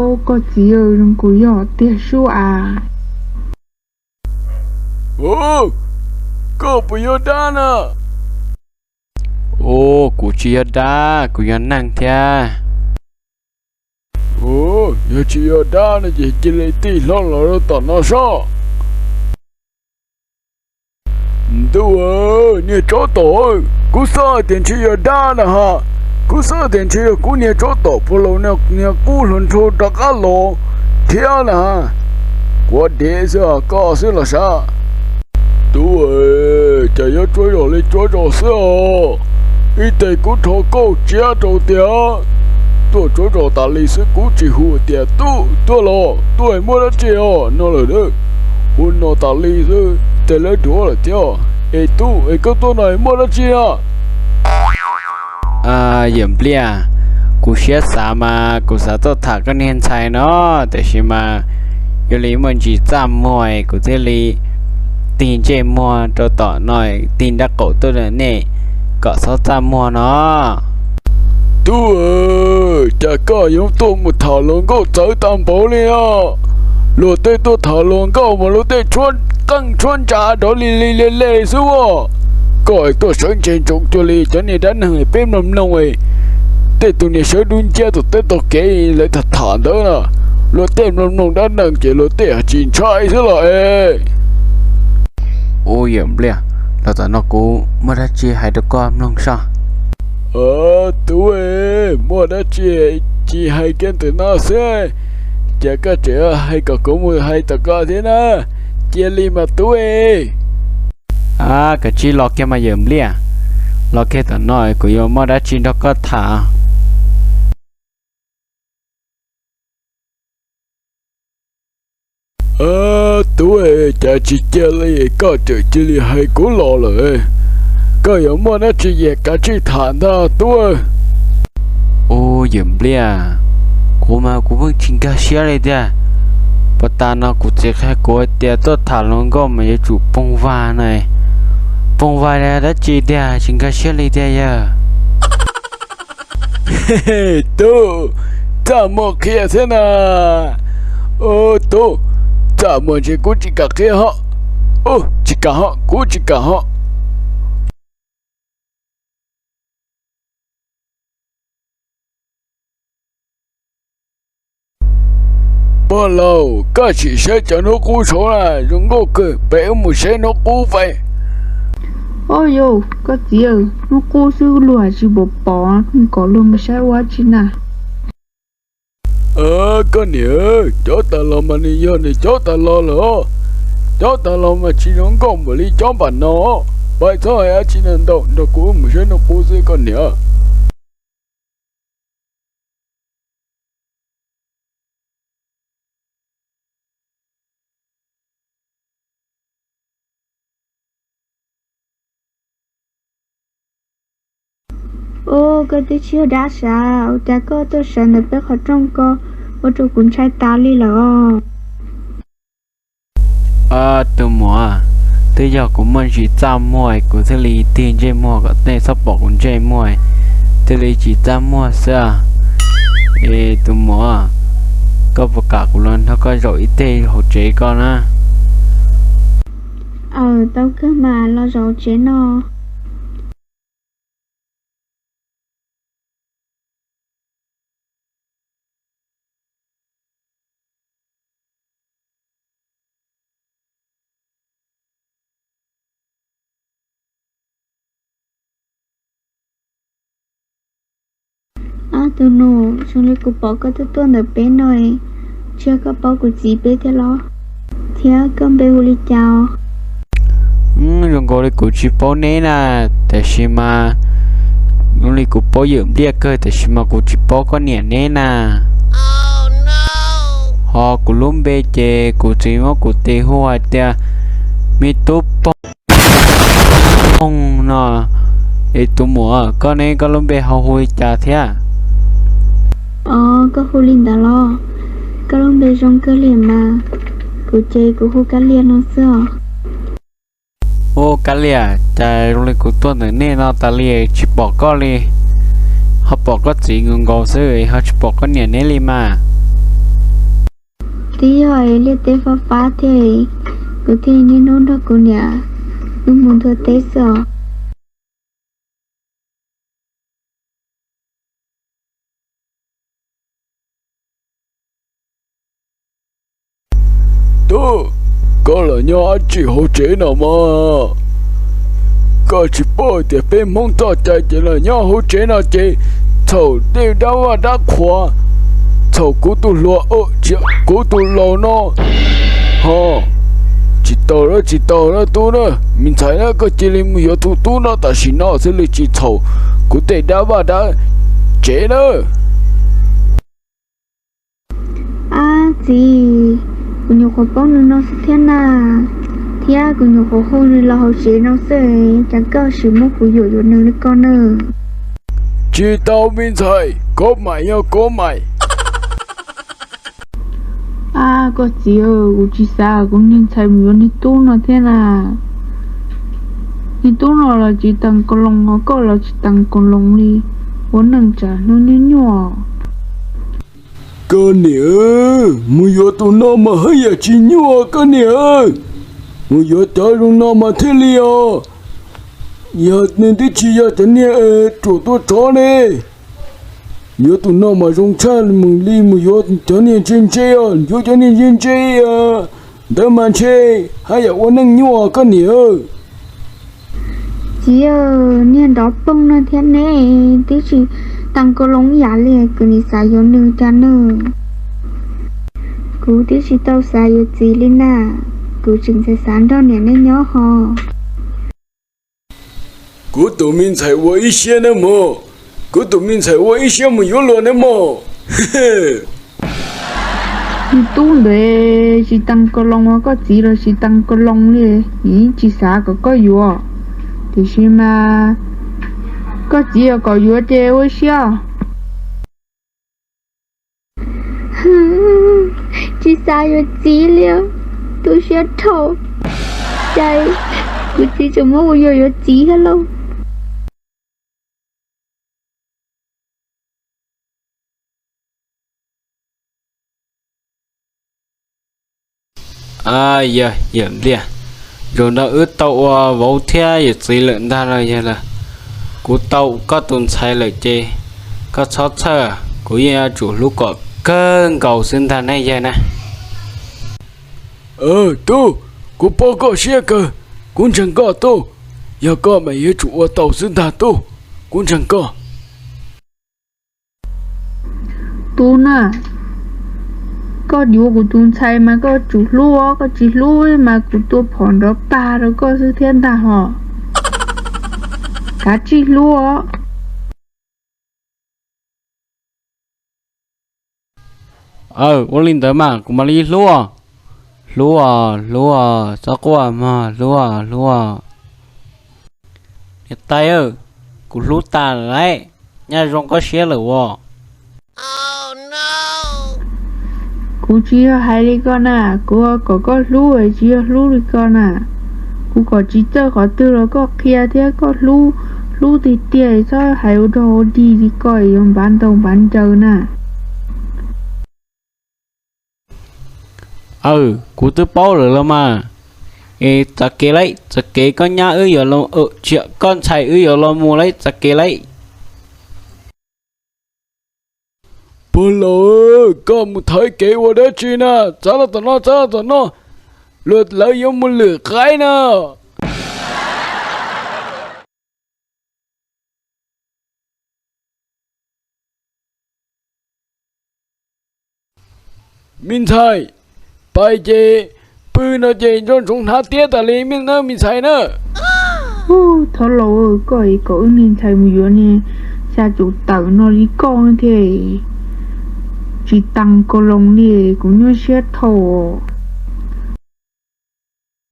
Ua koj txiv, kuv yog tiag sub as. Koj puas yog dab na? Ua, kuv tsis yog dab, kuv yog neeg thiab. Yog tsis yog dab no ces cia li tij hlo los rau tom no sob. Ntuj, niag tsov tom, kuv xav tias ntshe yog dab na ha. Kuv xav tias ntshe yog kuv niag tsov tom puag laus niag qub hluas nraug rov qab los thiab na. Kuv dev xwb, koj xwb los sav. Tub, cas yuav tsuav zog li tsuav zog xwb os. Ib teg kuv rho kauj tsiab rau tiag, tuaj tsuav zog tas li xwb kuv tsis hu tias tub tuaj los, tub muaj dab tsi os no lawm. Hu no tas li xwb tes lawv duav lawm thiab. Es tub, es koj tuaj no muaj dab tsi na? Yawm Npliaj, kuv siab xav mas kuv xav tuaj tham koj niag ntxhais no, tiam sis mas yuav li muaj ntsis txaj muag kuv thiaj li tig ntsej muag rau tom no, tig nraub qaum tuaj rau nej kom txhob txaj muag no. Tub, cas koj yuav tuaj mus tham hluas nkauj txawv tag npaum li os? Luag tej tuaj tham hluas nkauj mas luag tej tshuab qeej tshuab ntsa dov li li le le xwb as. Koj tuaj sawv ntseg ntsoov cuag li cov niag dab neeg peb mloog mloog, tej tus niag sawv dub nciab tom teb tom kev lawv tham tham ntawd na. Luag tej mloog mloog dab neeg ces luag tej tsis ntshai xwb los es. Ua, yawm Npliaj, los tom no kuv muaj dab tsi hais rau koj mloog soj. Tub, muaj dab tsi tsis hais kiag ntawm no xwb, ces koj tseem hais kom kuv mus hais tom koj thiab na. Cia li mas tub. Kav tsij los kiag mas yawm Npliaj, los kiag tom no kuv yuav muaj dab tsi nrog koj tham. Tub, cas tsis cia li, koj tseem cia li hais kuv los lawm. Koj yuav muaj dab tsi ces kav tsij tham ntag tub. Ua, yawm Npliaj, kuv mas kuv pheej tsis nkag siab li tiag. Puag ta no kuv txiv qhia kuv tias tuaj tham hluas nkauj mas yuav tsum poog vag na. Poog vag dab tsi tiag, tsis nkag siab li tiag yawg. Tub, txaj muag qhia thiab na. Tub, txaj muag ntshe kuv tsis kam qhia hos. Tsis kam hos, kuv tsis kam hos. Pog laus, koj sim saib cov hnub qub saud na, zoo nkauj kawg, peb wb mus saib hnub qub pais. Au yau, koj txiv, hnub qub xwb luag tsis pom pom, kom luag mus saib ua dab tsi na. Koj niam, cov tas los mas nws yog nws cov tas los lawm os. Cov tas los mas tsis zoo nkauj npaum li cov npam no. Pais txhob hais dab tsi ntau, nrog kuv wb mus saib hnub qub xwb koj niam. Ua, koj twb tsis yog dab sav, ua cas koj tuaj sav ntawm peb qhov rooj ko, ua rau kuv ntshai tas li lawm. Tus muam, twb yog kuv muaj ntsis txaj muag kuv thiaj li tig ntsej muag kom nej txhob pom kuv ntsej muag, thiaj li tsis txaj muag xwb. Es tus muam, koj puas kam kuv los nrog koj zaum ib teg hauv tsev koj na? Aws, tau kawg mas, los zaum tsev no. Ob tug nus, zoo li kuv pom koj tuaj tuaj ntawm peb no, tsis yog koj paub kuv txiv peb thiab los? Thiab koj npe hu li cas? Zoo nkaus li kuv tsis paub neb na, tiam sis mas zoo li kuv paub Yawm Npliaj kawg, tiam sis mas kuv tsis paub koj niam neb na. Ho kuv lub npe ces kuv txiv muab kuv tis hu hais tias me tub Poog no. Es tus muam, koj ne, koj lub npe ho hu li cas thiab? Os, koj hu li ntawd los? Koj lub npe zoo kawg li mas. Kuv ces kuv hu Kab Lias no xwb os. Ua, Kab Lias, cas zoo li kuv tuaj ntawm nej no tas li tsis pom koj li, ho pom koj txiv nkaus nkaus xwb ho tsis pom koj niam neb li mas. Twb yog liaj teb fab fab thiab, kuv thiaj niaj hnub nrog kuv niam wb mus nthua teb xwb os. Tub, koj los nyob dab tsi hauv tsev no mas? Koj tsis paub tias peb Hmoob txoj cai ces los nyob hauv tsev no ces txhaum tej dab vaj dab qhuas, txhaum kuv tus hluas, kuv tus laus no. Ho, tsis tau lawm, tsis tau lawm tub na, me ntxhais na, koj cia li mus yuav tus tub no tam sim no xwb, tsis txhaum kuv tej dab vaj dab tsev na. Ab txiv, kuv nyuam qhuav paub nws no xwb thiab na, thiab kuv nyuam qhuav hu nws los hauv tsev no xwb, cas koj sim muab kuv yuam yuav nws li ko na? Tsis tau me ntxhais, kov maim yog kov maim. Ab koj txiv, kuv tsis xav kuv niag ntxhais mus yuav niag tub no thiab na. Niag tub no los tsis teem kaus loos, ho koj los tsis teem kaus loos li, ua neej tsam hnub nyuaj nyuaj. Koj niam, mus yuav tus no mas haj yam tsis nyuaj koj niam, mus yuav cov zoo no mas thiaj li os. Yog nws twb tsis yog cov niag ruam tua tsov ne. Yuav tus no mas zoo tshaj mus li mus yuav cov niag ntse ntse os, yuav cov niag ntse ntse ntawd mas ntshe haj yam ua neej nyuaj koj niam. Txiv, niag nrov poog no thiab ne, twb tsis teem kaus loos ib yam li, kuv nim xav yuav nws cas nws. Kuv twb tsis tau xav yuav txiv li na, kuv tseem xav xav nrog niam nej nyob ho. Kuv tus me ntxhais ua ib siab nawb mog, kuv tus me ntxhais ua ib siab mus yuav luag nawb mog. Niag tub ntawd tsis teem kaus loos, koj txiv los tsis teem kaus loos li, nws tsis xav kom koj yuav, tiam sis mas koj txiv kom yuav ces ua ib siab. Tsis xav yuav txiv li, tu siab dhau, cas kuv txiv tseem muab kuv yuam yuav txiv thiab lauj. Yawm Liaj, zaum no wb tau ua vauv thiab yawm txiv lawm ntag los yog lawm. Kuv tau koj tus ntxhais lawm ces koj txhob txhawj, kuv yeej yuav tsum hlub kom kawg nkaus xwb ntag ne yawg na. Tub, kuv paub koj siab kawg, kuv ntseeg koj tub. Yog koj mas yuav tsum ua tau xwb ntag tub, kuv ntseeg koj. Tub na, koj yuav kuv tus ntxhais mas koj tsum hlub os, koj tsis hlub mas kuv tua phom nrov tag rau koj xwb thiab ntag hos. Kav tsij hlub os. Aw, ua li ntawd mas kuv mam li hlub os. Hlub os, hlub os, txhob quaj mog, hlub os, hlub os. Niam tais, kuv hlub tas lawm lauj, nyaj zoo koj siab lawm os. Kuv tsis yog hais li ko na, kuv kom koj hlub tsis yog hlub li ko na. Kuv kom tsis txawj qhov twg los koj qhia thiab, koj hlub, hlub tiag tiag, txhob hais ua dog ua dig li ko yuav npav ntaus npav ncaws na. Aw, kuv twb paub lawm los mas. Es txoj kev lauj, txoj kev koj nyab wb yuav los, tsis, koj ntxhais wb yuav los mus lauj, txoj kev lauj. Pog laus, koj mus thaiv kev ua dab tsi na? Txav los tom no, txav los tom no, luag lawv yuav mus lwm qaib na. Me ntxhais, pais ces pw no ces nco ntsoov hnav tiab tas li me ntxhais na. Thov laus, koj kom wb niag ntxhais mus yuav niag xya caum tawm no li koj thiab, tsis tas kaus loos li, kuv nyuaj siab dhau.